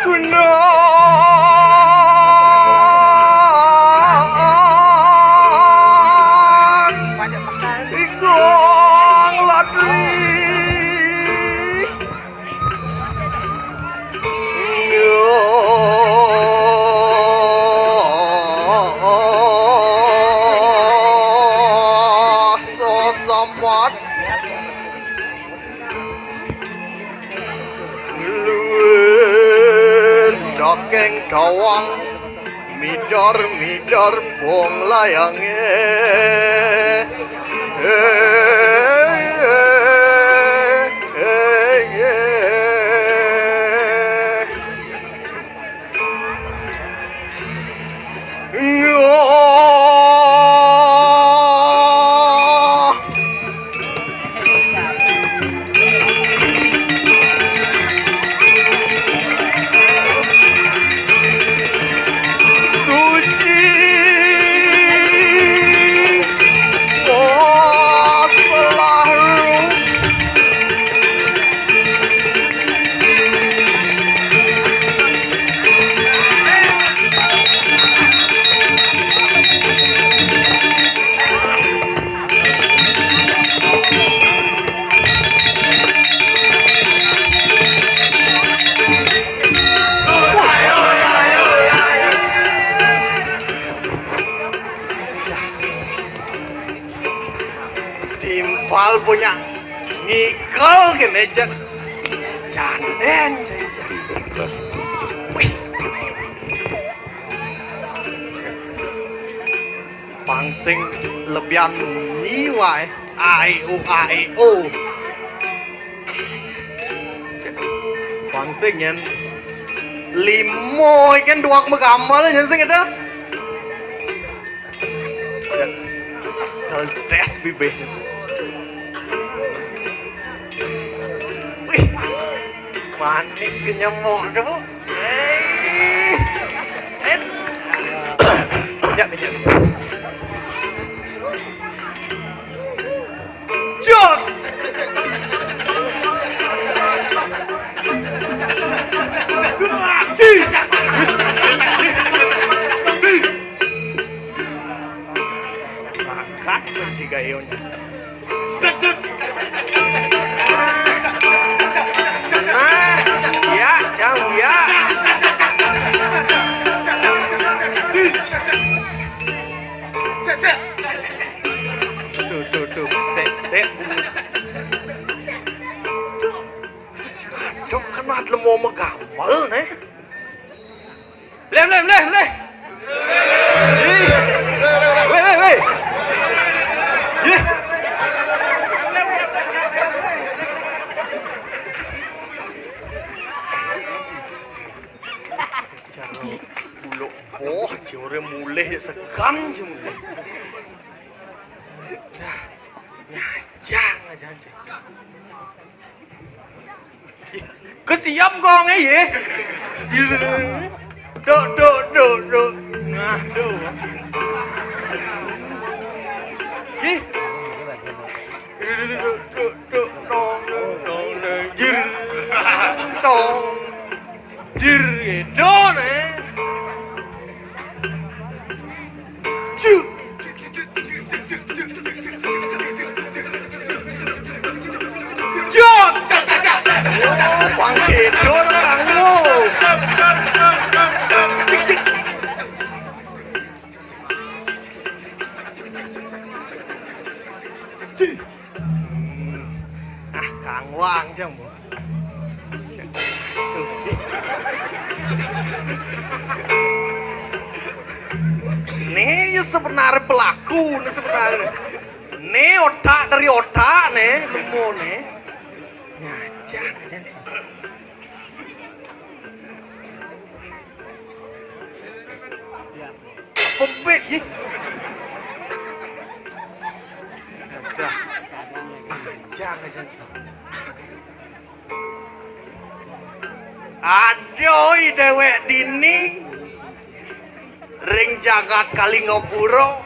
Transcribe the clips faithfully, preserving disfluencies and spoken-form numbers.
Gunung Ikong Ladri. Sosambat luwir cedhakeng dawang, midar-midar bong layange. Hey, hey, hey, hey. Suci. Oh, selalu. Timpal punya ngikel kene, Cek. Janen, Cek. Wih. Pang sing lebihan munyi wae. A, I, U, A, I, O. Pang sing yen limo iki kan duwak megamel yen sing ada. Keldes bibih. Wih, manis kenyemok tuh. Eh, eh. Minyak, minyak, minyak. Jot. Ji. Bakat kunci gayunya. Ah, ya, jauh ya. Tuh, tuh, tuh, sek, sek. Aduh, kan ada mau megamel nih. Mleh, mleh, mleh, mleh. Ih. Weh, weh, weh. Ih. Jero buluk. Oh, jore mulih ya segan je mulih. Dah. Nyajang aja, aja. Kesiap kong ya. Duk, duk, duk, duk. Nah, duk. Ih. Duk, duk, duk, dong, dong, dong, dong, jir. Dong. Jir, gitu, nih. Cuk. Cuk. Oh, Bang Gedo, Bang. Cik, cik. Cik. Ah, Kang Wang, jam. Nih, ya sebenarnya pelaku, nih sebenarnya. Nih otak dari otak, nih, lemo, nih. Nyajang aja, sih. Pebet, ya. Udah. Nyajang aja, sih. Aduh, dewek dini. Jagat Kalingapura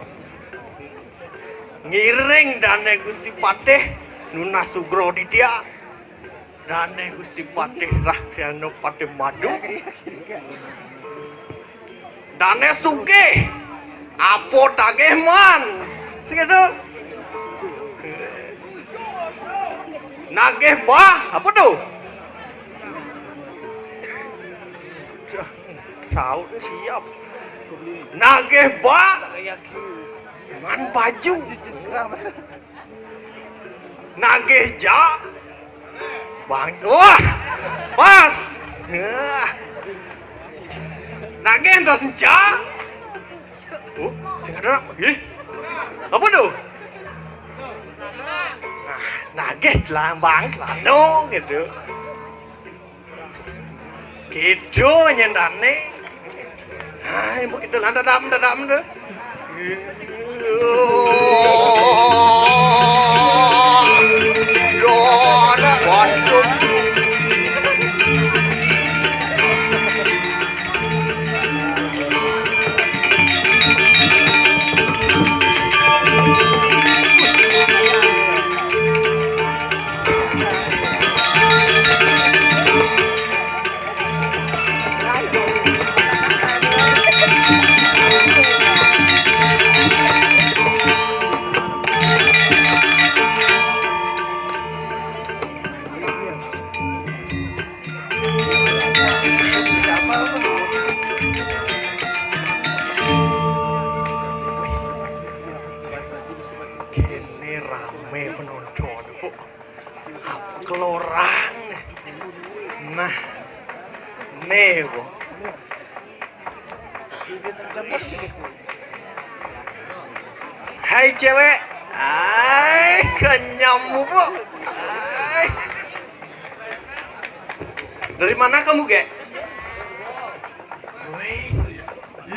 ngiring dane Gusti Patih Nunas Sugroditya, dane Gusti Patih Rakyana Patih Madu, dane sugih, apa tagih man? Sing ado. Nagih bah, apa tu? Saut siap. Nagih bah, man baju. Nagih ja, bang, wah, pas. Wah. Nagih entas ja. Oh, sing ada. Ih, apa tu? Nah, nagih telang bang, telano gitu. Gitu nyendane. Hai, mbok gitu lan dadam, dadam tu. Don, bantu. Kene rame penonton, Bu. Apa kelorang? Nah, nih, Bu. Hai, cewek. Ai, kenyam, Bu. Ai. Dari mana kamu, Gek? Woi,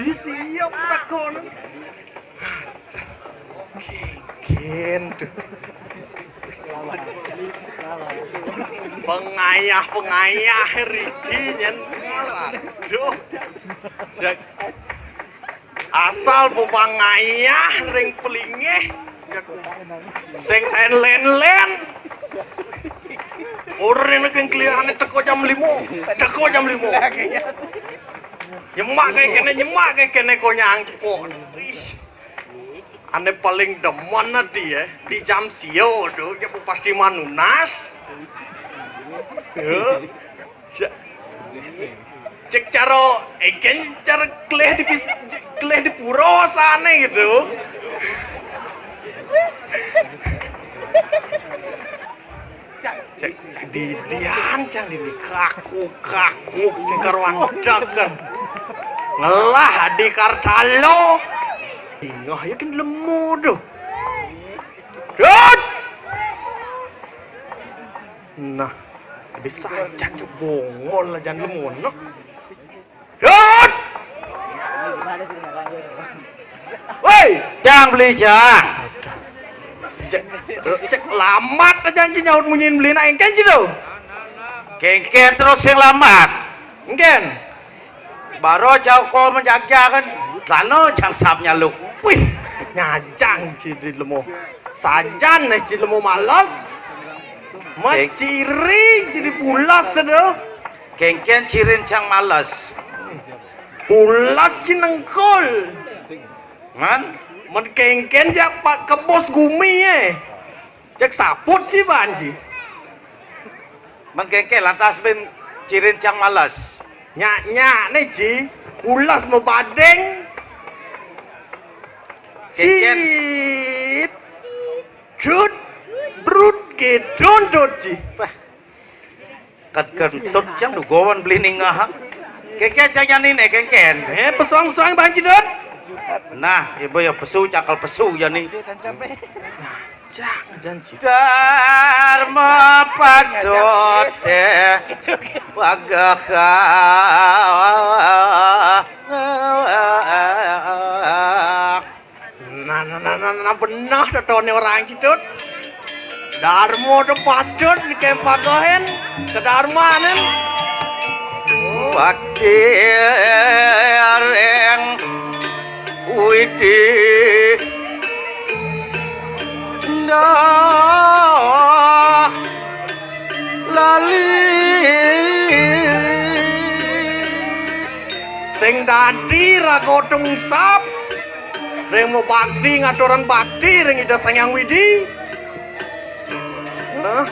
ih, siap takon. Kengken tuh. Pengayah-pengayah riki nyen. Aduh. Sek-, asal pepangayah ring pelingeh. Sing ten len-len. Ora nek keliane teko jam lima. Teko jam lima. Nyemak kayak kene, nyemak kayak kene konyang cepok. Ih. Ane paling demen adi ya, di jam sio do, ya pasti manunas. Ya. Cek cara, eken cara kelih di pis-, kelih di pura sane gitu. Cek didian cang dini kakuk-kakuk cek karuan dagang. Ngelah di Kartalo. Ingah ya ken lemu tuh. Dut! Nah, di sajan cek bongol aja lemu no. Dut! Woi, cang beli cang. Cek, cek lamat aja ci nyaut munyin beli nak engken ci do. Kengken terus sing lamat. Engken. Baro jauh ko menjagya kan. Lano jang sap nyaluk. Wih, nyajang ci di lemo. Sajan nih ci lemo males. Mak ciri ci di pulas sedo. Kengken cirin cang males. Pulas ci nengkul. Man? Men kengken jak pak kebos gumi eh. Cek saput ci banci. Man kengken lantas bin cirin cang males. Nyak-nyak ne ci. Pulas mebadeng. Kengken. Cit. Cut. Brut gedon dot ci. Bah. Kat kentut cang dugowan beli ningah. Kengken cang jani ne kengken. Eh, pesuang-pesuang banci dot. Nah, ibu ya pesu cakal pesu jani. Cang janci. Dharma padot deh wagah. Nah, nah, nah, nah, nah, benah tetone orang ci dot. Darmo to padot di kempagohen kedarmanen. Bakti ring Di ndah lali. Sing dadi raga tung sap ring mabakti ngaturang bakti ring Ida Sang Hyang Widi. Hah?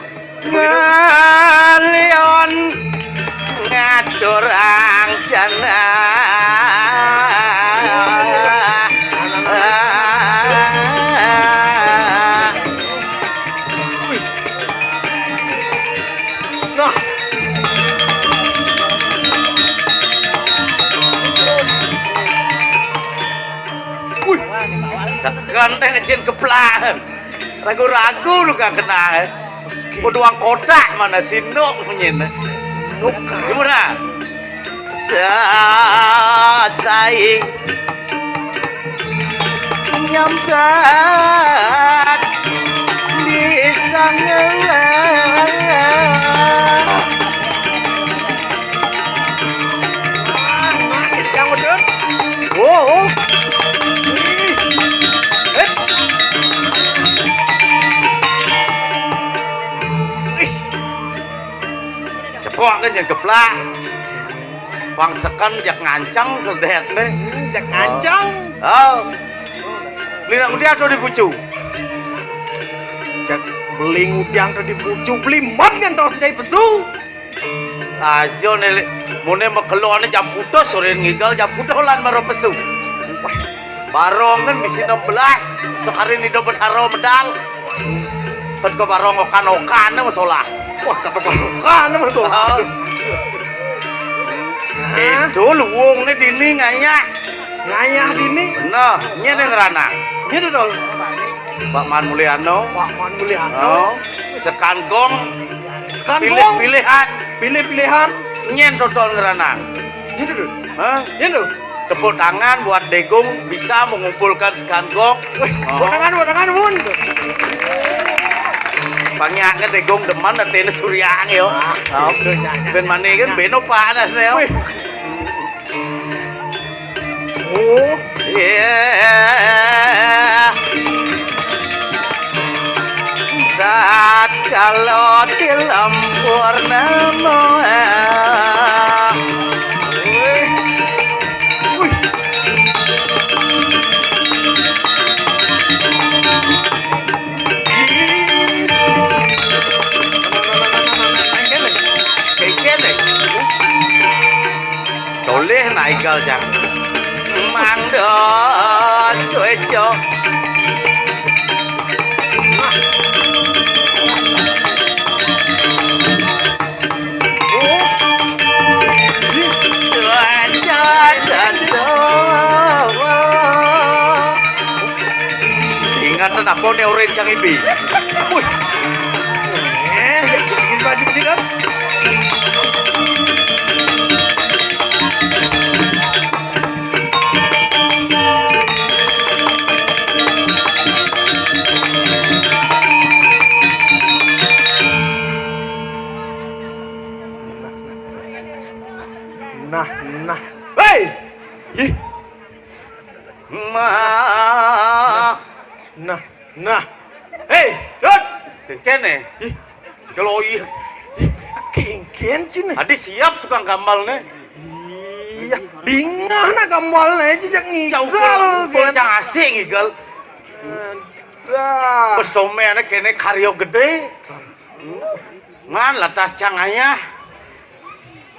Ngalian ngaturang janah. Nah. Wih. Seken deh ngejin keplakan. Ragu-ragu lu kang kenal. Meski. Kuduang kotak mana si Nuk munyin. Nuk. Gimana? Sacai nyambat di sangela. Yang betul. Oh. Eh. Ih. Cepok kan jangan geplak. Pang seken jak ngancang sedet nih. Hmm, jak ngancang. Oh. Beli nak udah tuh di bucu. Jak beli ngudang tuh di bucu, beli mat ngantos cai pesu. Ajo nih, mune makelone jam putus, sore ngigal jam putus lan maro pesu. Wah, barong kan misi enam belas, sekarin idup betaro medal. Kan ke barong okan-okan masalah. Wah, kata barong okan masalah. Oh. Itu luwung nih dini ngayah. Ngayah dini? Nah, nyene ngerana. Nyene dong. Pak Man Mulyano. Pak Man Mulyano. Oh. Sekan gong. Sekan gong. Pilih-pilihan. Pilih-pilihan. Nyen toton ngeranang. Gitu tuh. Hah? Gitu. Tepuk tangan buat Degung bisa mengumpulkan sekan gong. Wih, oh. Tepuk tangan, tepuk tangan, Bun. Pangnya ke Degung demen dan tenis Surya yo. Ah, oh. Gitu, ya, ya. Ben mane kan beno panas yo. Wih. Oh, iya. Tatkala di lempur namo. Wih. Wih. Kene. Tolih naigal jang. Mangda sueco. Ingatan apa ne orang cang ibi? Wih. Eh, sikit-sikit baju begitu. Nah, nah. Hei! Ih. Ma. Nah, nah. Hei, Dut. Kengken eh. Ih. Kalau iya. Ih, kengken cine. Adi siap tukang gamal ne. Iya, dingah na gamal ne, cicak ngigal. Kau jangan asik ngigal. Dah. Bes tomene kene karyo gede. Ngan lantas cang ayah.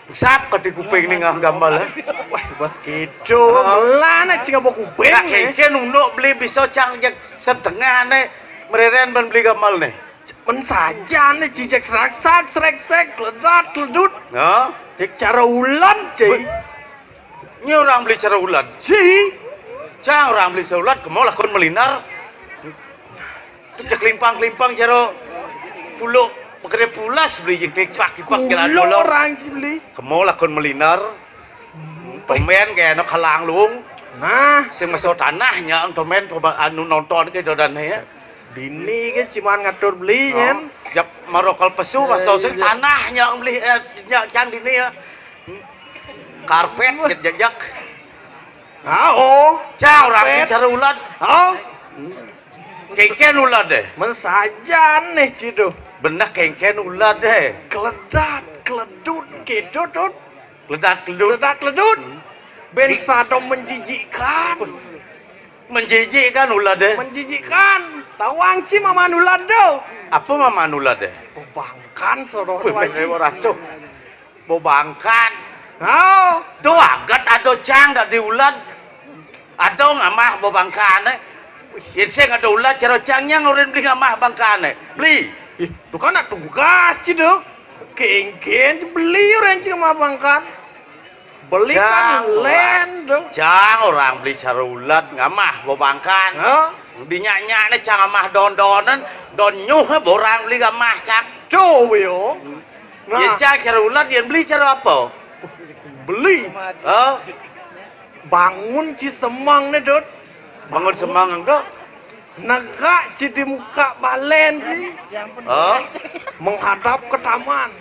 Sap kati kuping ni ngah gamal, eh. Wah, bas gitu. Melana cing apa kuping, eh. Kengken unduk beli bisa cang jak setengah ne. Mereren ban beli gamal ne. Men saja ne cicak seraksak, sereksek, ledat, ledut. Ya. Jak cara ulan, cai. Wih. Ni orang beli cara ulan. Ci. Cang orang beli cara ulan, kemau lakon melinar. Sejak kelimpang-kelimpang jero kuluk pekere pulas beli jeng klik cak kipak jalan. Kuluk orang ci beli. Kemo lakon melinar. Tomen ke anak halang luung. Nah, sing meso tanah nya tomen anu nonton ke dodan ya. Dini ke ciman ngatur beli nyen. Jak marokal pesu meso sing tanah nya beli, eh, nya cang dini ya. Karpet jejak. Ha, oh. Cang orang beli cara ulat. Ha? Kéngkén ulat deh. Men sajan nih ci to. Beneh kéngkén ulat deh. Kledat, kledut, kéto, Dut. Kledat, kledut. Kledat, kledut. Bén sato menjijikkan. Menjijikkan ulat deh. Menjijikkan. Tawang ci mamaan ulat to. Apa mamaan ulat deh? Bebangkan soroh. Wih, orang to. Bebangkan. Oh. To aget ado cang dadi ulat. Ado ngamah bebangkané. Yén sing ado ulat cara cang nyang orang beli ngamah bebangkané. Beli. Ih, to kan nak tugas ci to. Kéngkén beli orang ci ngamah bebangkan. Beli kan lén to. Cang orang beli cara ulat ngamah bebangkan. Ha? Di nyak-nyak né cang ngamah don-donan, don nyuh orang beli ngamah cang. To yo. Nah. Yén cang cara ulat, yén beli cara apa? Beli. Ha? Bangun ci semeng né, Dut. Bangun semeng, Dut. Negak ci di muka balén ci. Ha? Menghadap ke taman.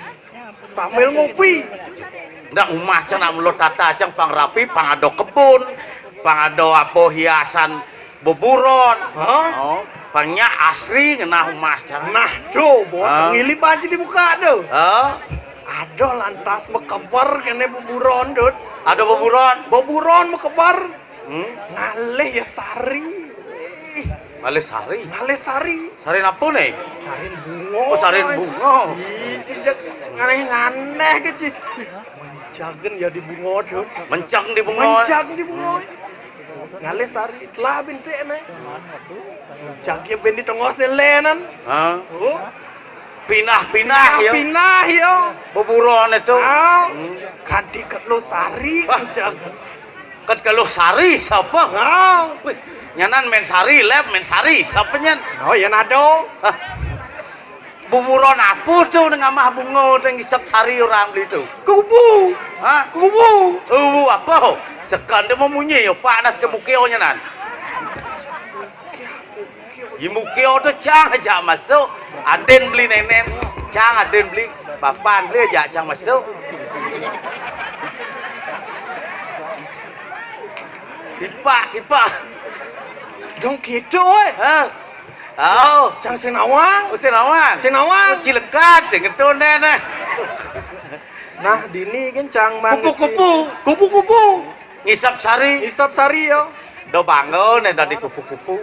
Sambil ngopi. Ndak umah cang nak mula tata cang pang rapi, pang ado kebun, pang ado apa hiasan beburon. Ha? Oh, pang nyak asri ngenah umah cang. Nah, to, Bot. Ha? Ngilih banci di muka to. Ha? Ado lantas mekeber kéné beburon, Dut. Ado beburon. Beburon mekeber. Hmm? Ngalih ya sari. Ngalih sari. Ngalih sari. Sari napa né? Sari bunga. Oh, sari bunga. Ih, sejak nganeh-nganeh ke ci. Menjagen ya di bunga to. Mencang di bunga. Mencang di bunga. Ngalih sari. Telah bin sik né. Mencang ya bin di tengah sik lénan. Ha? Oh. Pinah-pinah ya. Pinah ya. Beburon to. Ah. Hmm. Kanti kelo sari. Wah. Mencang. Ket keluh sari sapa? Ha. Wih, nyanan main sari, lép main sari, sapa nyan? Oh, ya nado. Hah. Buburon apa to ngamah bunga to ngisep sari orang beli to? Kubu. Ha? Kubu. Kubu apa? Sekan dia memunyi, ya, panas ke muka nyanan. Di muka tu cang ajak masuk. Adin beli nenen. Cang adin beli. Papan beli ajak cang masuk. Kipak, kipak. Dong kitu, eh. Ha? Oh. Cang sing nawang. Oh, sing nawang. Sing nawang. Oh, cilekat, sing ngetun deh, nah. Nah, dini kan cang mang. Kupu-kupu. Kupu-kupu. Ngisap sari. Ngisap sari, yo. Do bangun, eh, dari kupu-kupu.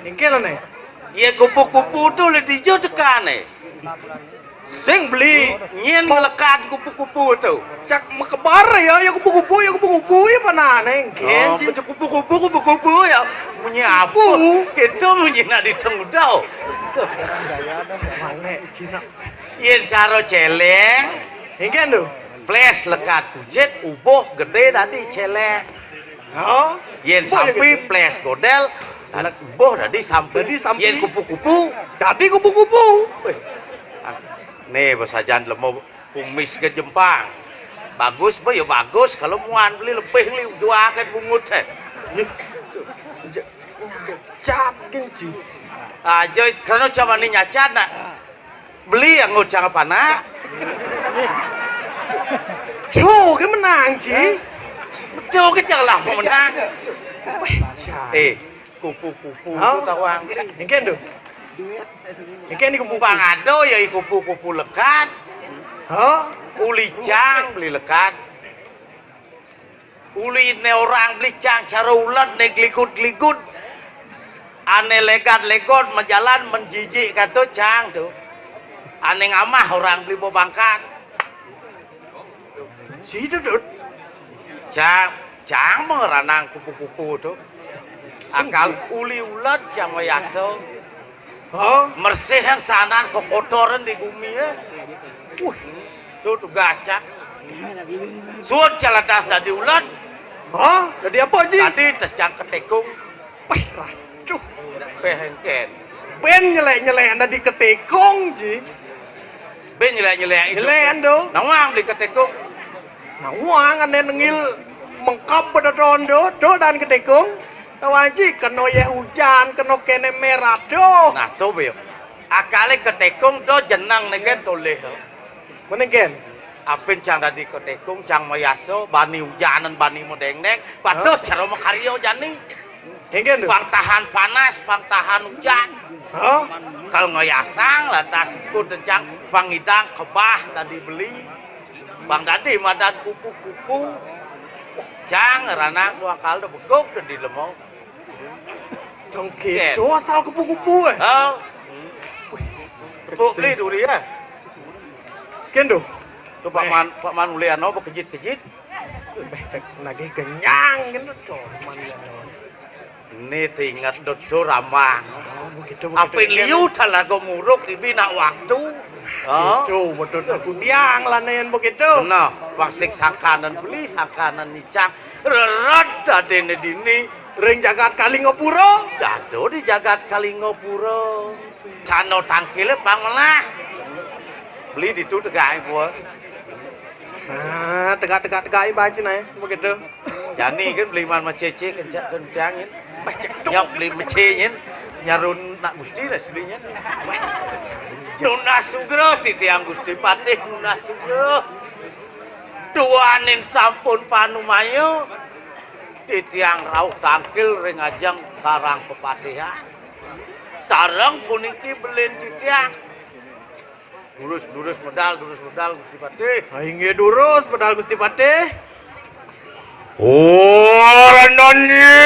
Engké lho, né. Yé kupu-kupu to lé dija tekané. Sing beli. Nyén melekat kupu-kupu to. Cak mekebar ya, ya kupu-kupu, ya kupu-kupu, ya panané. Engké, oh, cing. Betul kupu-kupu, kupu-kupu ya. Munyi apa? Kupu. Kita munyi nak diteng udah. Mané, Cina. Yén cara céléng. Engké to. Plés lekat kujit, ubuh gedé dadi céléng. Oh. Yén sampi, plés godél, anak ubuh dadi sampi. Dadi sampi. Yén kupu-kupu, dadi kupu-kupu. Wéh. Ah, né, besajan lemo kumis ke jempang. Bagus, ba, ya bagus. Kalau muan beli lebih li, dua akét bungut, eh. Ih, sejak nyacat gén ci. Aja, karena zaman ini nyacat, nak. Beli yang ngucang apa, nak? Tuh, ke menang, ci. Tuh, ke celah menang. Wéh, ci. Eh, kupu-kupu. Hah? Itu tawang. Engké to. Engké né kupu-kupu. Pang ada ya kupu-kupu lekat. Hah? Uli cang beli lekat. Uliné orang beli cang cara ulat né gligut-gligut. Ané légat-légot majalan menjijik kato cang to. Ané ngamah orang beli bebangkat. Ci to, Dut. Cang, cang mengeranang kupu-kupu to. Akal uli ulat cang wayasa. Hah? Mersih yang sanan kekotoran di bumi ya. Wih, to tugas cang. Suud calatas dadi ulat. Hah? Dadi apa, ci? Dadi tes cang ketekung. Wih, raduh. Béh engkén. Bén nyelek-nyelek dadi ketekung, ci. Bén nyelek-nyelek itu. Nyelek ando. Nawang beli ketekung. Nawang ané nengil mengkap bedodondo, do dan ketekung. Nawang ci kena yé hujan, kena kéné merah, do. Nah, to bé. Akalé ketekung do jeneng né kén tolih. Menengkén. Apin cang dadi katekung, cang mayasa, bani ujanan, bani madéngdéng, patuh cara makarya jani. Inggih, Ndu. Pang tahan panas, pang tahan ujan. Hah? Kal ngayasang, lantas ikut cang pang ngidang kebah dadi beli. Pang dadi madan kupu-kupu. Cang ngranang dua kal da begug dadi lemong. Dong kéto asal kupu-kupu, eh. Oh. Tepuk beli duri, ya. Kén, Ndu. Tuh, Pak Man, Pak Man ulian apa kejit-kejit? Béh, cék nagih kenyang kéto, Pak Man ulian. Ini tinget dudu ramang. Oh, begitu, begitu. Apin liu talaga muruk ibi nak waktu. Oh. Itu, betul. Aku biang lah, nen, begitu. Nah, pang sing sangkanan beli, sangkanan icang. Rered dadéné dini. Ring jagat Kalingapura. Dado di jagat Kalingapura. Cano tangkilé pang melah. Beli ditu tegaké gua. Ah, tegak-tegak tegaké bacin aé, begitu. Jani kan beli man macécé kencak kencangin. Bacek tuh. Nyap beli macényin. Nyarun nak gusti lah sebenarnya. Nunas sugra titiang Gusti Patih, nunas sugra. Duaning sampun panumaya, titiang rauh tangkil ring ajeng Karang Pepatihan. Sareng puniki belin titiang. Durus, durus medal, durus medal, Gusti Patih. Ah, inggih durus medal, Gusti Patih. Ora nanya.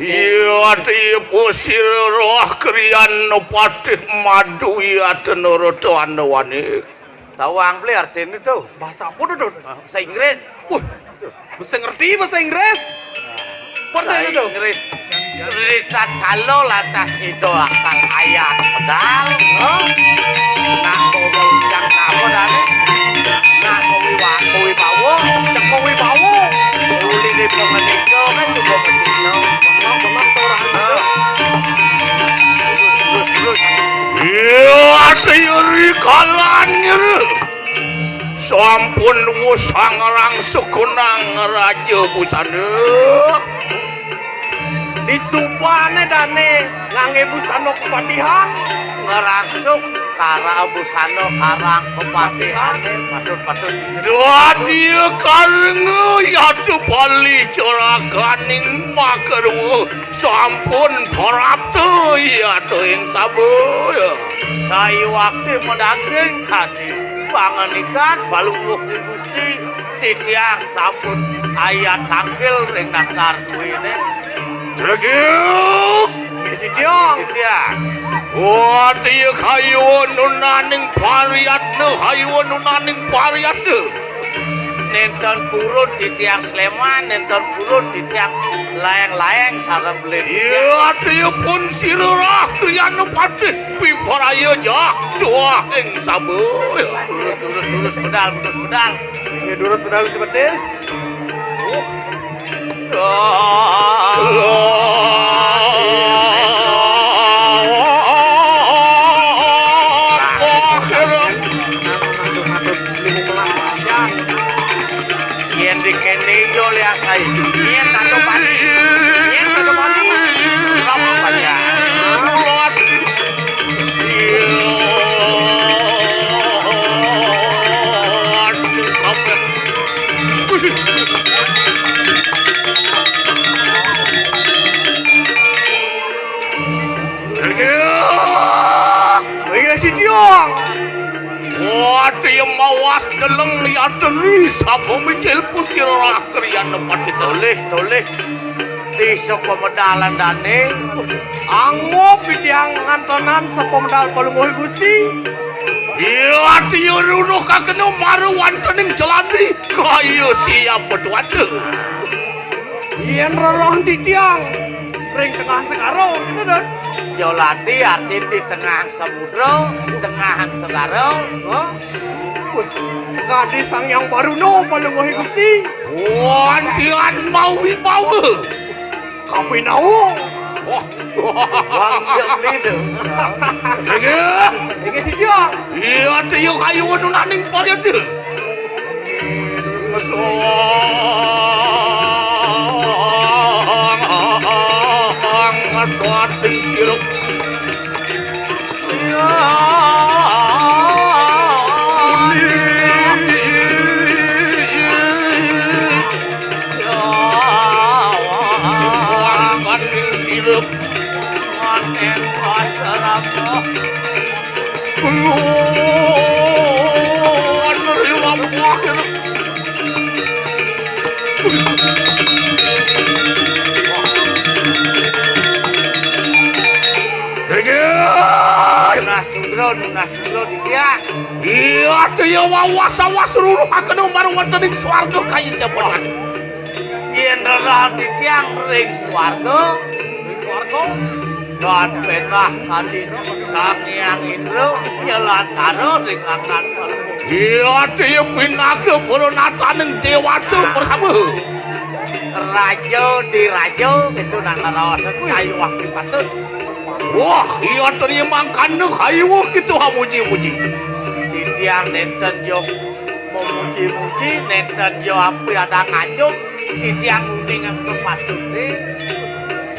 Iya, tipu sira roh kriyan Patih Madu, iya, tenoro tuan wani. Tawang beli artiné to. Basa apa to, Dut? Ah, basa Inggris. Wah, bisa ngerti basa Inggris? Basa Inggris. Ritatkala lantas Ida Akal Ayat medal, ha? Nak bawa ujang apa dane? Nak bawa wibawa, cekung wibawa. Uli di pengenika kan juga becik, no. Benar, benar, orang itu. Terus, terus, terus. Iya, ati ri kalan ira. Sampun wus sangrang sukunang raja busana. Disubane dane ngangge busana kepatihan. Ngerangsuk kara busana karang kepatihan. Patut, patut. Dadi karenge yatu pali cerakaning makarwa. Sampun prapta yata ing sabaya. Sayuwakti madaging kadi pangandikan Palungguh Ri Gusti, titiang sampun ayat tangkil ring natar kuwine. Tregil. Titiang. Titiang. Wati kayuwa nunaning pariyatna, kayuwa nunaning pariyatna. Nenten purun titiang Sleman, nenten purun titiang laeng-laeng sareng beli. Iya, tiyapun sira rah kriyana patih piparaya jah tuah ing saba. Lurus, lurus, lurus, medal, lurus, medal. Iya, lurus, medal, lurus, medal. Yen dikene ijo liasai. Yen satu pati. Yen satu pati. Kamu pati. Iya, Sidiong. Wah, dia mawas deleng liateri sapa mikil putira kriyan nepati tolih, tolih. Di sapa medalan dane. Angup titiang ngantonan sapa medal Palungguh Gusti. Iya, dia ruruh kakena maru wantening celandi. Kaya siapa tuan tu? Yen rerah titiang ring tengah segara, gitu, Dut. Jolandi artin di tengah samudra, tengah segara. Hah? Wih, sekadi Sang Hyang Baruna, Palungguh Gusti. Wantian mawibawa. Kapinawa. Wah. Wang dia beli tu. Inggih. Inggih, Sidiang. Iya, tiyo kayu nunaning pariat. Sesang atuating sirup. Iya. Nunas sudra, nunas sudra, Ditya. Iya, Ditya, wawas-wawas ruruhaken umbar wonten ing swarga kayisebon. Yen rerah titiang ring swarga, ring swarga, lan penah kadi Sang Hyang Indra nyelatara ring angkan kalbu. Iya, Ditya, pinaka pranataning dewata bersama. Raja di raja, itu nak ngaraos sayuwak patut. Wah, iya, Ditya, mangkana kayuh kita hamuji-muji. Titiang nenten jok memuji-muji, nenten jok api ada ngajum, titiang uningang sepatute.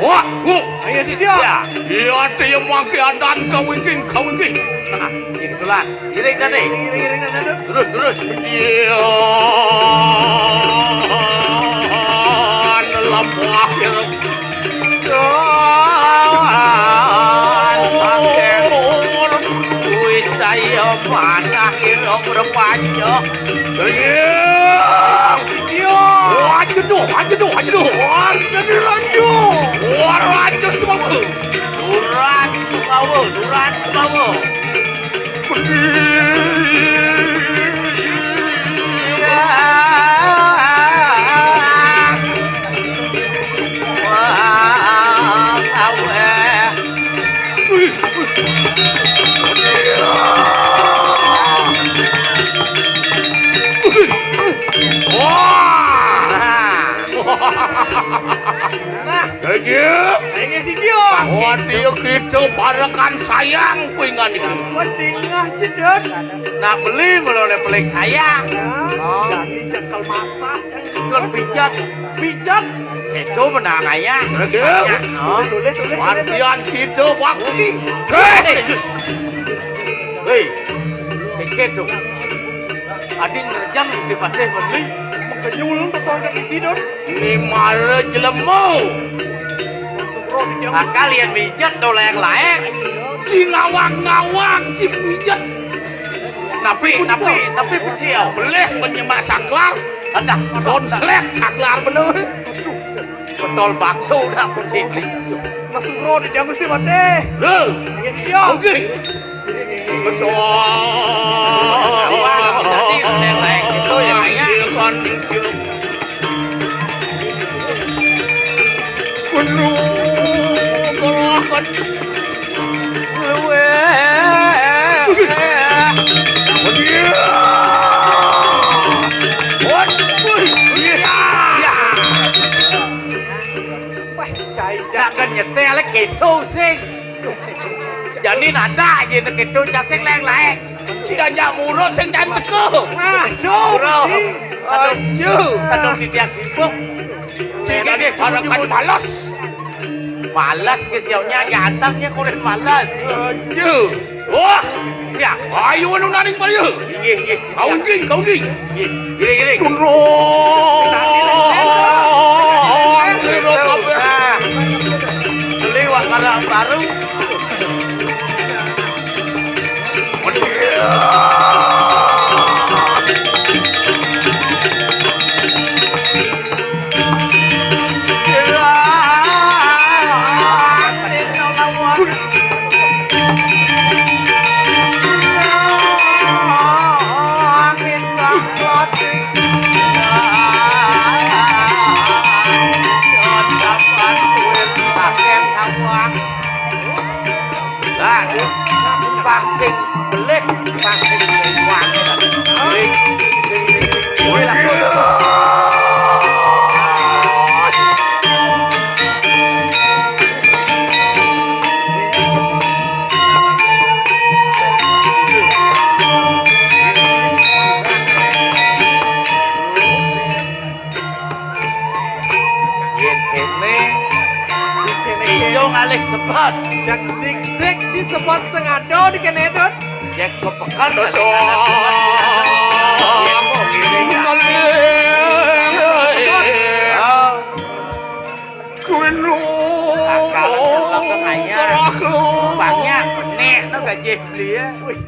Wah, Bu. Ayo, Ditya. Iya, Ditya, mangke adan kawingking, kawingking. Nah, ini kebetulan. Iring, Dane. Iring, iring, iring, Dane. Terus, terus. Iya. Lepah, ya. Tuhan, sakit. Wis saya manah ira berpanjang. Iya. Iya. Ajeduh, ajeduh, ajeduh. Wah, sediranjo. Wah, raja semawa. Duran semawa, duran semawa. Wah. Nah. Nah, Raja. Inggih, Ditya. Wati kita parekan sayang kuingan iki. Wedingah cedot. Nak beli melone pelik sayang. Oh. Jani cekel masas, jani cekel pijat. Pijat. Itu menang ayah. Raja. Ayah, no. Tulis, tulis, tulis. Wantian kita wakti. Hei. Hei. Hei, gitu. Adi ngerjang Gusti Patih Menteri. Mengkenyul betul dari sidon. Ni mara jelema. Masuk roh di dia. Akal yang mijet do laeng-laeng. Ci ngawang-ngawang, ci mijet. Napi, napi, napi pecil. Belih penyemak saklar. Adah, konslet saklar bener. Aduh. Betol bakso dah pecil. Masuk roh di dia Gusti Patih. Lho. Iya. Oke. Betul. Tadi laeng-laeng itu ya, Mak, ya. Penuh gerakan. Luweh. Wah, cai, cai. Nak kan nyetel gitu sing. Jani nada aja nek itu casing laeng-laeng. Cik ajak murut sing jan teko. Aduh, Bro. Aduh. Aduh, titiang sibuk. Cik dadi parekan males. Males ke siaunya gantengnya kurin males. Aduh. Wah. Ya. Ayo anu naning payu. Inggih, inggih. Kau inggih, kau inggih. Inggih. Gini, gini. Tunduk. Nah. Beli wak karang baru. Lah, pang sing belik, pang sing wangi. Kuwi lho. Yen kene, kene ijo ngalih sebot. Sik, sik, sik, si sebot sing ada di kene, Dut. Yen kepekan, Dut. Yen kok ngene, ya. Ah. Kuwi lho. Akal kengayah. Banyak, benek, no gajih beli, ya. Wih.